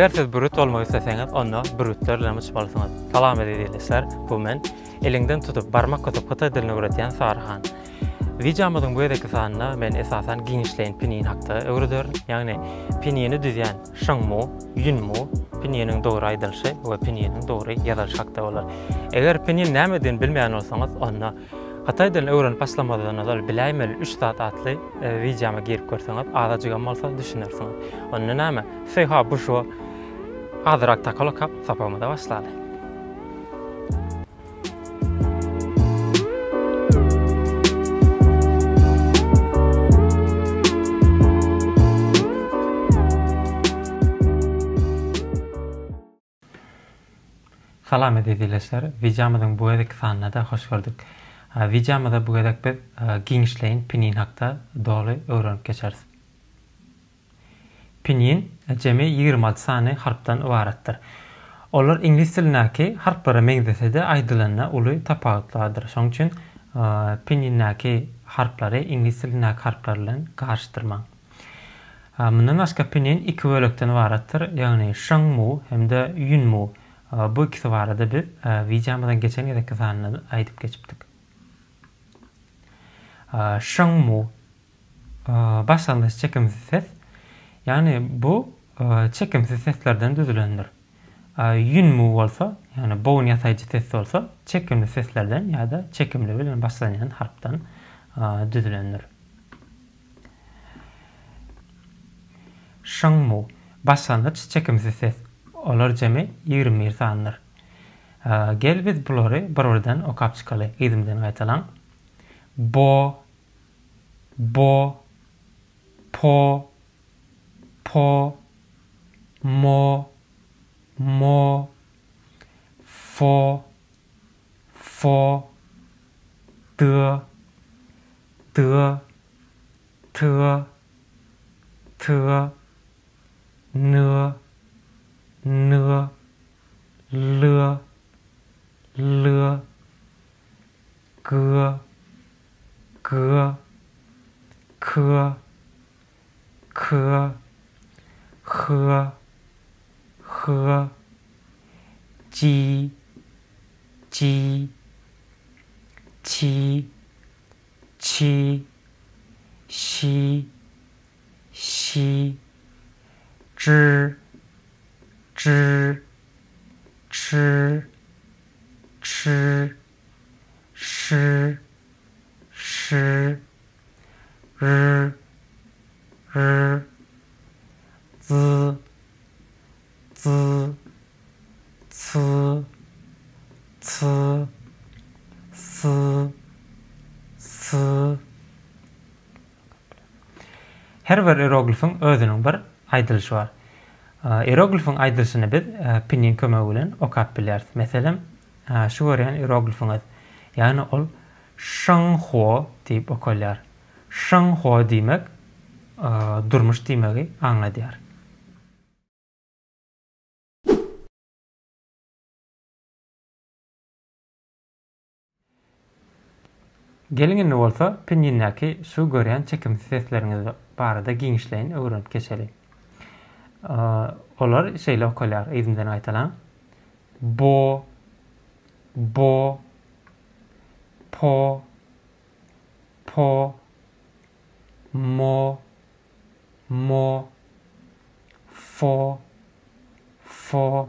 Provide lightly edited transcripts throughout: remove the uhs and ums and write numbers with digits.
Eger siz bürgüt bolmak isleseňiz, onda bürgütler bilen uçmalysyňyz. Salam eziz ildeşler, bu men, eliňden tutup, barmak gysyp hytaý dilini öwredýän Saryhan. Wideomyzyň bu gezekki sanynda men esasan giňişleýin pinin hakda öwrederin, ýagny pinini düzýän şyňmu, ýünmu, pininiň dogry aýdylyşy we pininiň dogry ýazylyşy hakda bolar. Eger pinin nämedigini bilmeýän bolsaňyz, onda Hytaý dilini öwrenip başlamazdan ozal biläýmeli üç zat atly wideoma girip görseňiz, azajygam bolsa düşünersiňiz. Onda näme, Söýha bu şo azyrak takal okap sapagymyza başlaly. Salam eziz ildeşler, wideomyzyň bu gezekki sanynda-da hoş gördük. Wideomyzda bu gezek biz giňişleýin pinin hakda doly öwrenip geçeris. Pinyin jemi 26 sany harpdan ybaratdyr. Olar iňlis dilindäki harplara meňzese-de aýdylanda uly tapawut bardyr. Şonuň üçin pinýindäki harplary iňlis dilindäki harplar bilen garyşdyrmaň. Mundan başga pinyin iki bölekden ybaratdyr, ýagny şyň-mu hem-de ýün-mu. Bu ikisi barada biz wideomyzyň geçen gezekki sanynda aýdyp geçipdik. Şyň-mu Başlangyç çekimsiz ses, ýagny bu çekimsiz seslerden düzülendir. Ýün-mu bolsa, ýagny bogun ýasaýjy ses bolsa, çekimli seslerden ýa-da çekimli bilen başlanýan harpdan düzülendir. Şyň-mu, başlangyç çekimsiz ses, olar jemi 21 sanydyr. Gel biz bulary bir-birden okap çykaly, yzymdan gaýtalaň. Bo, bo, po, po, mo, mo, fo, fo, d, d, t, t, n, n, l, l, g, g, k, k, h, h, g, g, ç, ç, ş, ş, zh, zh, ç, ç, ş, ş, r, r, z, z, c, c, s, s. Her bir ieroglifiň özüniň bir aýdylyşy bar. Ieroglifiň aýdylyşyny biz pinýin kömegi bilen okap bilýäris. Meselem, Şu görýän ieroglifiňiz, ýagny ol Şyň-huo diýip okalýar. Şyň-huo diýmek durmuş diýmegi aňladýar. Geliň indi bolsa pinýindäki şu görýän çekimsiz sesleriňiz barada giňişleýin öwrenip geçeli. Olar şeýle okalýar, yzymdan gaýtalaň. Bo, bo, po, po, mo, mo, fo, fo.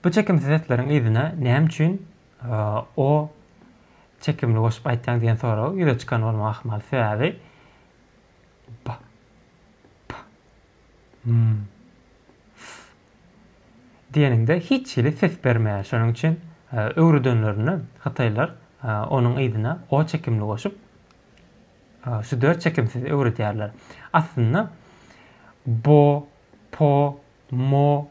Bu çekimsiz sesleriň yzyna näme üçin o çekimli goşup aýtýaň diýen sorag ýüze çykan bolmagy ahmal. Sebäbi b, p, m, f diýeniňde hiç hili ses bermeýär. Şonuň üçin öwredenlerinde hytaýlar onuň yzyna o çekimli goşup şu dört çekimsizi öwredýärler. Aslynda bo, po, mo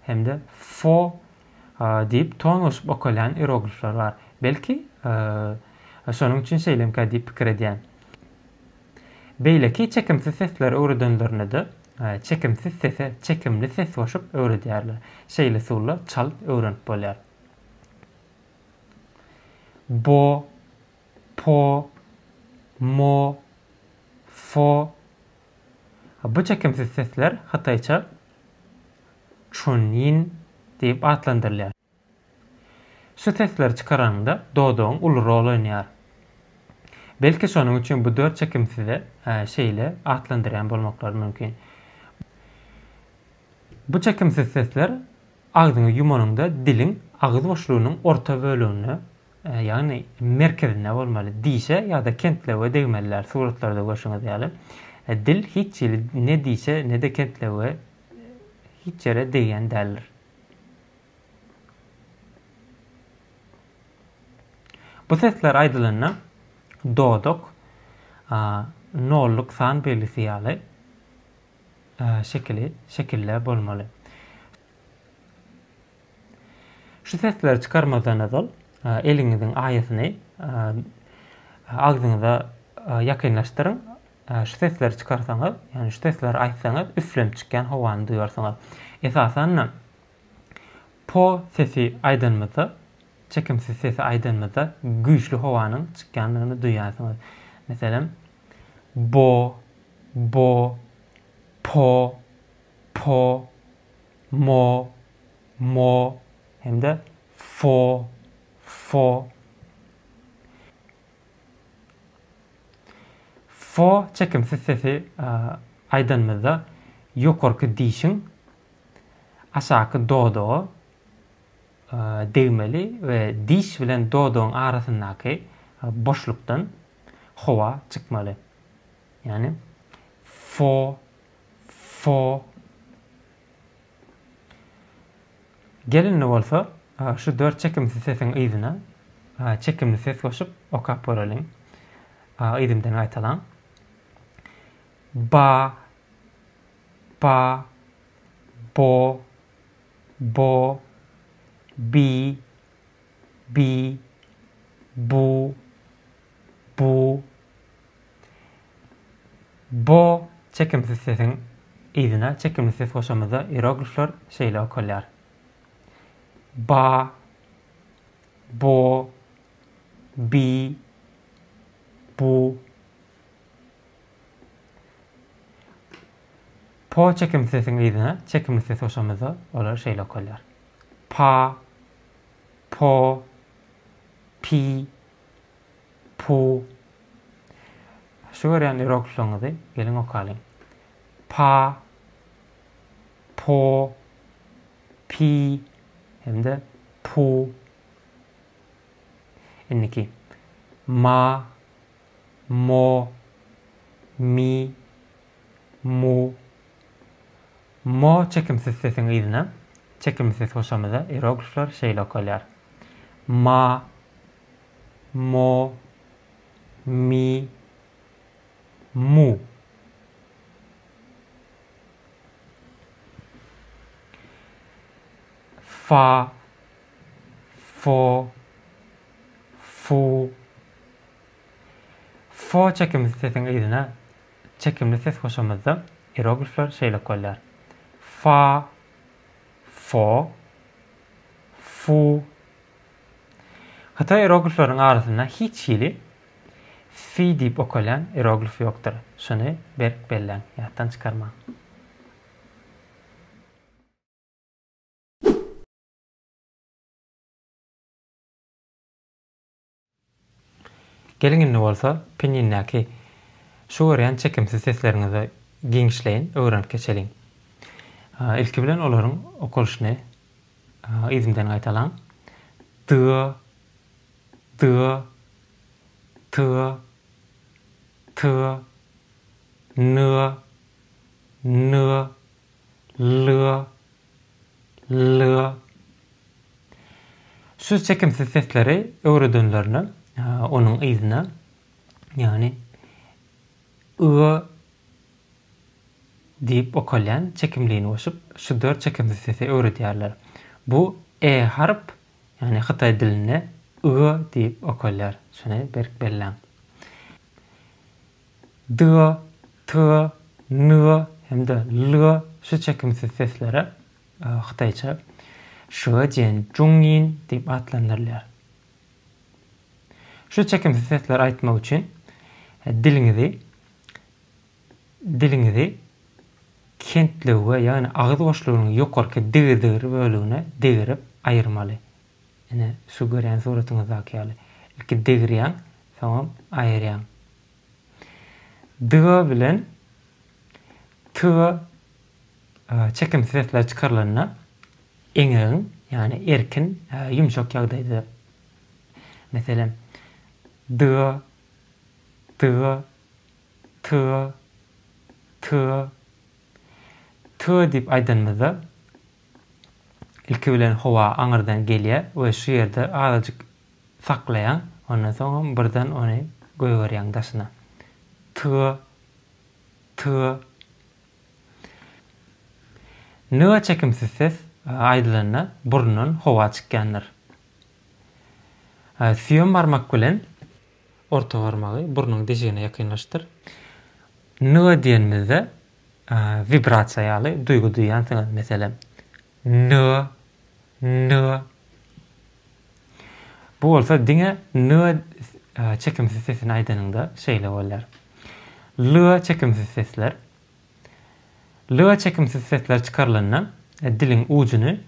hem-de fo diýip ton goşup okalýan ieroglifler bar. Belki, şonuň üçin şeýlemkä diýip pikir edýän. Beýleki çekimsiz sesleri öwredenlerinde-de çekimsiz sese çekimli ses goşup öwredýärler. Şeýle usulda çalt öwrenip bolýar. Bo, po, mo, fo. Bu çekimsiz sesler hytaýça. Çunýin diýip atlandyrylýar. Şu sesleri çykaranyňda dodagyň uly rol oýnaýar. Belki şonuň üçin bu dört çekimsizi şeýle atlandyrýan bolmaklary mümkin. Bu çekimsiz sesler agzyňy ýumanyňda diliň agyz boşlugynyň orta böleginde, ýagny merkezinde bolmaly. Dişe ýa-da kentlewüge degmeliler, suratlarda görşüňiz ýaly. Dil hiç hili ne dişe, ne-de kentlewüge hiç ýere degýän däldir. Bu sesler aýdylanda dodak nolluk san belgisi ýaly şekili şekilde bolmaly. Şu sesleri çykarmazdan ozal eliňiziň aýasyny agzyňyza ýakynlaşdyryň. Şu sesleri çykarsaňyz, ýagny şu sesleri aýtsaňyz üflenip çykýan howany duýarsyňyz. Esasan-da po sesi aýdanymyzda, çekimsiz sesi aýdanymyzda güýçli howanyň çykýandygyny duýýarsyňyz. Meselem, bo, bo, po, po, mo, mo hem-de fo, fo. Fo çekimsiz sesi aýdanymyzda ýokarky dişiň aşaky dodaga degmeli we diş bilen dodagyň arasyndaky boşlukdan howa çykmaly. Ýagny fo, fo. Gel indi bolsa şu dört çekimsiz sesiň yzyna çekimli ses goşup okap göreliň. Yzymdan gaýtalaň. Ba, ba, bo, bo, bi, bi, bu, bu. Bo çekimsiz sesiň yzyna çekimli ses goşamyzda ieroglifler şeýle okalýar. Ba, bo, bi, bu. Po çekimli sesiň yzyna çekimli ses goşamyzda olar şeýle okalýar. Pa, po, pi, pu. Şu görýän ieroglifleriňizi geliň okalyň. Pa, po, pi hem-de pu. Indiki ma, mo, mi, mu. Mo çekimsiz sesiň yzyna çekimli ses goşamyzda ieroglifler şeýle okalýar. Ma, mo, mi, mu. Fa, fo, fu. Fo çekimli sesiň yzyna çekimli ses goşamyzda ieroglifler şeýle okalýar. Fa, fo, fu. Hytaý ieroglifleriniň arasynda hiç hili fi diýip okalýan ieroglif ýokdur. Şuny berk belläň, ýatdan çykarmaň. Geliň indi bolsa pinýindäki şu görýän çekimsiz sesleriňizi giňişleýin öwrenip geçeliň. Ilki bilen olaryň okalyşyny yzymdan gaýtalaň. D, D, T, T, N, N, L, L. Şu çekimsiz sesleri öwredenlerine onuň yzyna, ýagny y diýip okalýan çekimlini goşup, şu dört çekimsiz sesi öwredýärler. Bu e harp, ýagny hytaý dilinde y diýip okalýar. Şuny berk belläň. D, T, N hem-de L şu çekimsiz seslere hytaýça şe jian zhong yin diýip atlandyrylýar. Şu çekimsiz sesleri aýtmak üçin diliňizi diliňizi. Kentlewüge, ýagny agyz boşlugynyň ýokarky digir-digir bölegine degirip aýyrmaly. Ine, şu görýän suratyňyzdaky ýaly. Ilki degirýäň, soňam aýyrýaň. Dyga bilen tyga çekimsiz sesler çykarylanda eňegiň, ýagny erkin, ýumşak ýagdaýda. Meselem, dyga, dyga, T, T, T diýip aýdanymyzda, ilki bilen howa aňyrdan gelýär we şu ýerde azajyk saklaýaň, ondan soňam birden ony goýberýäň daşyna. T, T. N çekimsiz ses aýdylanda burundan howa çykýandyr. Süýem barmak bilen Orta barmagy burnuň deşigine ýakynlaşdyr. N diýenimizde wibrasiýa ýaly duýgy duýýansyňyz. Meselem, N, N. Bu bolsa diňe N çekimsiz sesini aýdanyňda şeýle bolýar. L çekimsiz sesler. L çekimsiz sesler çykarylanda diliň ujuny,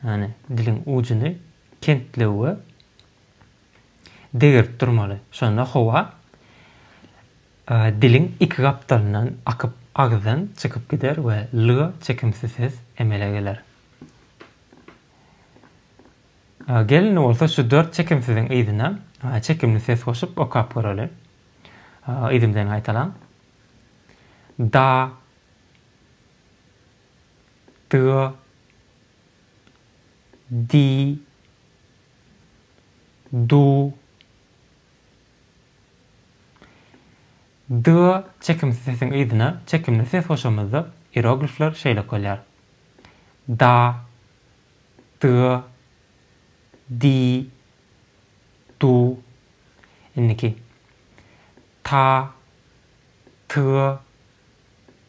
ýagny diliň ujuny kentlewüge degirip durmaly. Şonda howa diliň iki gapdalyndan akyp agzdan çykyp gider we l çekimsiz ses emele geler. Gel indi bolsa şu dört çekimsiziň yzyna çekimli ses goşup okap göreli. Yzymdan gaýtalaň. Da, d, di, Du. D çekimsiz sesiň yzyna çekimli ses goşamyzda ieroglifler şeýle okalýar, da, dy, di, du. Indiki, ta, ty,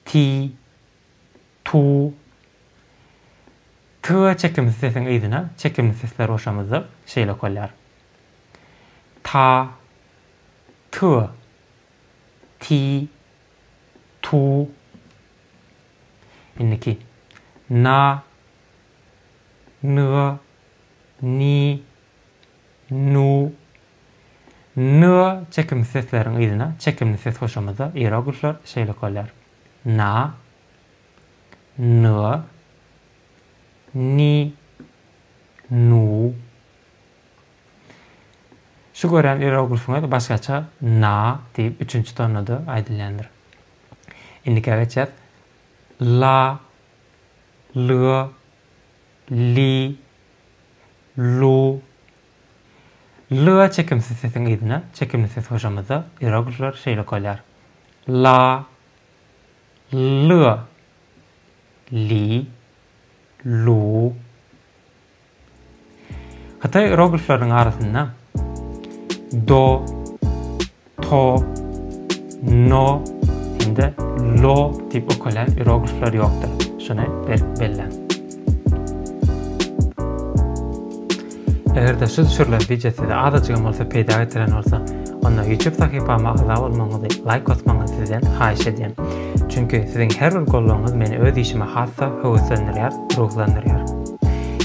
ti, Tu. T çekimsiz sesiň yzyna çekimli sesler goşamyzda şeýle okalýar. Ta, t, ti, tu. Indiki. Na, ny, ni, nu. N çekimsiz sesleriň yzyna çekimli ses goşamyzda ieroglifler şeýle okalýar. Na, N, Ni, Nu. Şu görýän ieroglifiňiz başgaça Na diýip üçünji tonada aýdylýandyr. Indikä geçýäs. La, L, Li, Lu. L çekimsiz sesiň yzyna çekimli ses goşamyzda ieroglifler şeýle okalýar. La, L, li, lu. Hytaý ieroglifleriniň arasynda do, to, no hem-de lo diýip okalýan ieroglifler ýokdur. Şuny berk belläň. Eger-de şu düşürilen wideo size azajygam bolsa peýda getiren bolsa, onda YouTube sahypama agza bolmagyňyzy, laýk basmagyňyzy sizden haýyş edýän. Çünki siziň her bir goldawyňyz meni öz işime has-da höweslendirýär, ruhlandyrýar.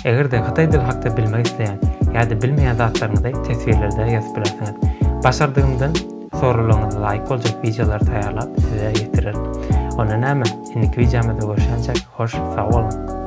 Eger-de hytaý dili hakda bilmek isleýän ýa-da bilmeýän zatlaryňyzy teswirlerde ýazyp bilersiňiz. Başardygymdan soraglaryňyza laýyk boljak wideolary taýýarlap size ýetirerin. Onda näme, indiki wideomyzda görüşýänçäk hoş sag boluň!